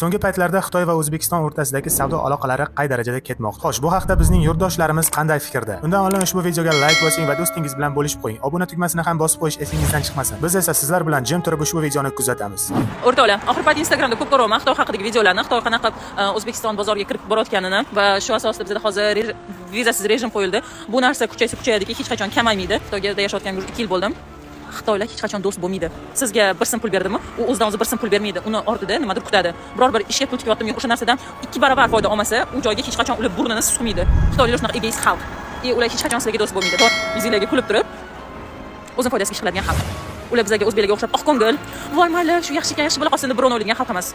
So'nggi paytlarda Xitoy va O'zbekiston o'rtasidagi savdo aloqalari qay darajada ketmoqda? Xo'sh, bu haqda bizning yurtdoshlarimiz qanday fikrda? Undan oldin ushbu videoga layk bosing va do'stingiz bilan bo'lishib qo'ying. Obuna tugmasini ham bosib qo'yish esingizdan chiqmasin. Biz esa sizlar bilan jim turib ushbu videoni kuzatamiz. O'rtoqlar, oxirgi payt Instagramda ko'p ko'ryapman Xitoy haqidagi videolarni, Xitoy qanaqa O'zbekiston bozoriga kirib borayotganini va shu asosida bizda hozir vizasiz rejim qo'yildi. Bu narsa kuchaysa kuchayadiki, hech qachon kamaymaydi. Xitoyga yashayotganga уже 2 yil bo'ldim. Xitoylar hech qachon do'st bo'lmaydi. Sizga 1 so'm pul berdimi, u o'zidan o'zi 1 so'm pul bermaydi. Uni ortida nimadir kutadi. Biror bir ishga pul tikyaptimi, o'sha narsadan 2 barobar foyda olmasa, u joyga hech qachon ular burnini suqmaydi. Xitoylar shunaqa egoist xalq. И ular hech qachon sizlarga do'st bo'lmaydi. Yuzinglarga kulib turib, o'zini foydasiga ish qiladigan xalq. Ular bizlarga, o'zbeklarga o'xshab oq ko'ngil, "Voy, mayli, shu yaxshi ekan, yaxshi bo'la qolsin", deb birovni o'ylagan xalq emas.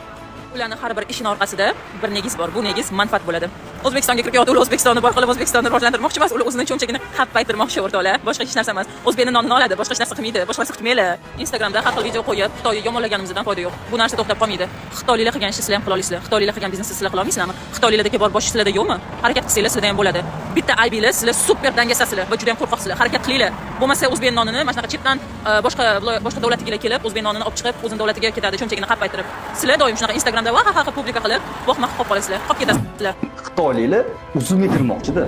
Ularni har bir ishini orqasida bir negiz bor. Bu negiz manfaat bo'ladi. O'zbekistonga kirib kelyapti, ular O'zbekistonni boy qilib, O'zbekistonni rivojlantirmoqchi emas, ular o'zini cho'ntagini happaytirmoqchi, o'rtoqlar. Boshqa hech narsa emas. O'zbekni nonini oladi, boshqa hech narsa qilmaydi. Boshqa narsa kutmanglar. Instagramda har xil video qo'yib, Xitoyni yomonlaganimizdan foyda yo'q. Bu narsa to'xtab qolmaydi. Xitoyliklar qilgan ishni sizlar ham qila olasizlar. Xitoyliklar qilgan biznesni sizlar qila olmaysizlarmi? Xitoyliklardagi bor bosh sizlarda yo'qmi? Harakat qilsanglar, sizlarda ham bo'ladi. Bitta aybinglar, sizlar super dangasasizlar va juda ham qo'rqoqsizlar. Harakat qilinglar. Bo'lmasa o'zbek nonini mana shunaqa chetdan boshqa davlatdagilar kelib, o'zbek nonini olib chiqib, o'zini davlatiga ketadi, cho'ntagini qappaytirib. Sizlar doim shunaqa Instagramda va ha ha публика qilib, vohma qilib qolasizlar, qolib ketasizlar. Xitoyliklar Uzumga kirmoqchida.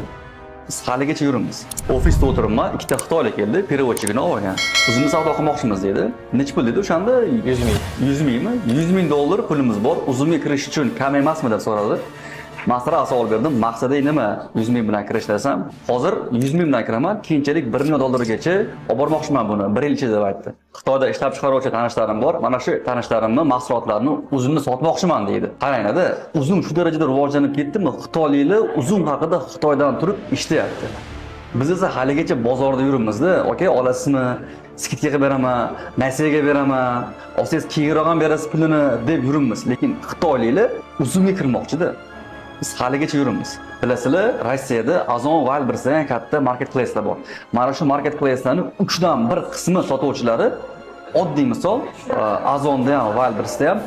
Biz haligacha yuribmiz. Ofisda o'tiribman, ikkita xitoylik keldi, переводчик ini olgan. "Uzumni savdo qilmoqchimiz", dedi. "Nechi pul?" dedi o'shanda. 100 ming. 100 mingmi? 100 ming dollar pulimiz bor. Uzumga kirish uchun kam emasmi deb so'radi. Man сразу savol berdim. "Maqsading nima 100 ming bilan kirish?" desam, "Hozir 100 ming bilan kiraman, keyinchalik 1 million dollargacha olib bormoqchiman buni bir yil ichida", deb aytdi. "Xitoyda ishlab chiqaruvchi tanishlarim bor. Mana shu tanishlarimni mahsulotlarini Uzumda sotmoqchiman", deydi. Qaranglar-da, Uzum shu darajada rivojlanib ketdimi? Xitoyliklar Uzum haqida Xitoydan turib ishlayapti. Biz esa haligacha bozorda yuribmizda, "Aka, olasizmi? Скидка qilib beraman, nasiyaga beraman, olsangiz keyinroq ham berasiz pulini", deb yuribmiz. Lekin xitoyliklar Uzumga kirmoqchida. Biz haligacha yuribmiz. Bilasizlar, Rossiyada Ozon, Wildberries degan katta marketplacelar bor. Mana shu marketplacelarning uchdan bir qismi sotuvchilari, oddiy misol, Ozonda ham, Wildberriesda ham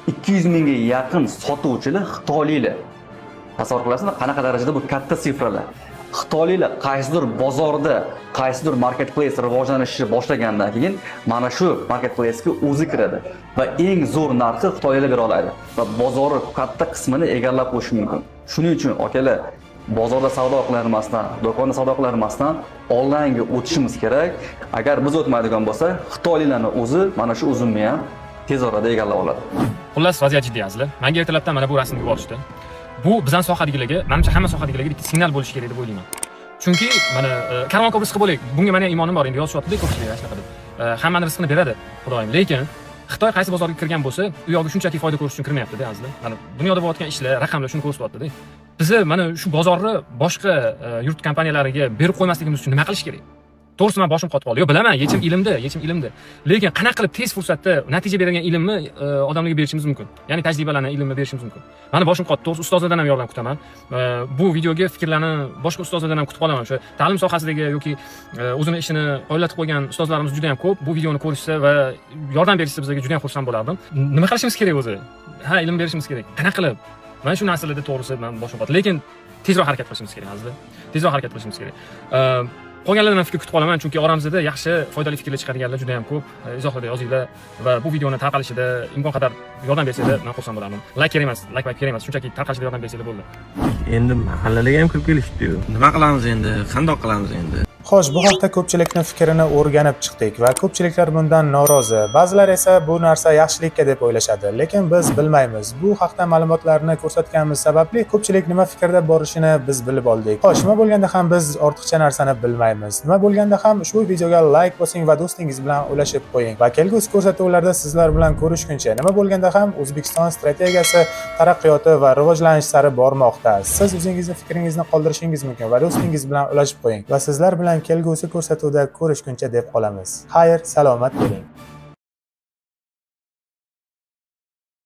200 mingga yaqin sotuvchilar xitoyliklar. Tasavvur qilasizmi, qanaqa darajada bu katta цифра lar. Xitoyliklar qaysidir bozorda, qaysidir marketplace rivojlanishni boshlagandan keyin mana shu marketplacega o'zi kiradi va eng zo'r narxi xitoyliklar bera oladi va bozorni katta qismini egallab qo'yishi mumkin. Shuning uchun, akalar, bozorda savdo qilarmasdan, do'konda savdo qilarmasdan onlaynga o'tishimiz kerak. Agar biz o'tmaydigan bo'lsa, xitoyliklarni o'zi mana shu Uzumni ham tez orada egallab oladi. Xullas, vaziyat jiddiy, azizlar. Manga ertalabdan mana bu rasmni yuborishdi. Bu bizani sohadagilarga, manimcha, hamma sohadagilarga bitta signal bo'lishi kerak deb o'ylayman. Chunki mana karvon ko'p rizqi bo'laylik. Bunga meni imonim bor, endi yozishyapti ko'pchilik shunaqa deb. Hammani rizqini beradi Xudoyim, lekin Xitoy qaysi bozorga kirgan bo'lsa, u yoqga shunchaki foyda ko'rish uchun kirmayapti-da, azizlar. Mana dunyoda bo'layotgan ishlar, raqamlar shuni ko'rsatyapti-da. Bizni mana shu bozorni boshqa yurt kompaniyalariga berib qo'ymasligimiz uchun nima qilish kerak? To'g'risi, man boshim qotib qoldi. Yo'q, bilaman, yechim ilmda, yechim ilmda. Lekin qanaqa qilib tez fursatda natija beradigan ilmni odamlarga berishimiz mumkin? Ya'ni tajribalarni, ilmni berishimiz mumkin. Mani boshim qotdi. To'g'risi, ustozlardan ham yordam kutaman. Bu videoga fikrlarni boshqa ustozlardan ham kutib qolaman. O'sha ta'lim sohasidagi yoki o'zini ishini qoyillatib qo'ygan ustozlarimiz juda ham ko'p. Bu videoni ko'rishsa va yordam berishsa, bizga juda ham xursand bo'lardim. Nima qilishimiz kerak o'zi? Ha, ilm berishimiz kerak. Qanaqa qilib? Mana shu narsalarda, to'g'risi, man boshim qotdi. Lekin tezroq harakat qilishimiz kerak, azizlar. Tezroq harakat qilishimiz kerak. Qolganlardan ham fikr kutib qolaman, chunki oramizda yaxshi, foydali fikrlar chiqadiganlar juda ham ko'p. Izohlarda yozinglar va bu videoni tarqalishida imkon qadar yordam bersanglar, man xursand bo'lardim. Layk kerak emas, layk kerak emas, shunchaki tarqalishida yordam bersanglar bo'ldi. Endi mahallalarga ham kirib kelishdi-yu. Nima qilamiz endi? Qandoq qilamiz endi? Xo'sh, bu haqda ko'pchilikning fikrini o'rganib chiqdik va ko'pchiliklar bundan norozi. Ba'zilar esa bu narsa yaxshilikka deb o'ylashadi, lekin biz bilmaymiz. Bu haqda ma'lumotlarni ko'rsatganimiz sababli ko'pchilik nima fikrda borishini biz bilib oldik. Xo'sh, nima bo'lganda ham biz ortiqcha narsani bilmaymiz. Nima bo'lganda ham ushbu videoga layk bosing va do'stingiz bilan ulashib qo'ying. Va kelgusi ko'rsatuvlarda sizlar bilan ko'rishguncha, nima bo'lganda ham O'zbekiston strategiyasi taraqqiyoti va rivojlanish sari bormoqda. Siz o'zingizni fikringizni qoldirishingiz mumkin va do'stingiz bilan ulashib qo'ying. Va sizlar bilan kelgusi ko'rsatuvda ko'rishguncha deb qolamiz. Xayr, salomat bo'ling.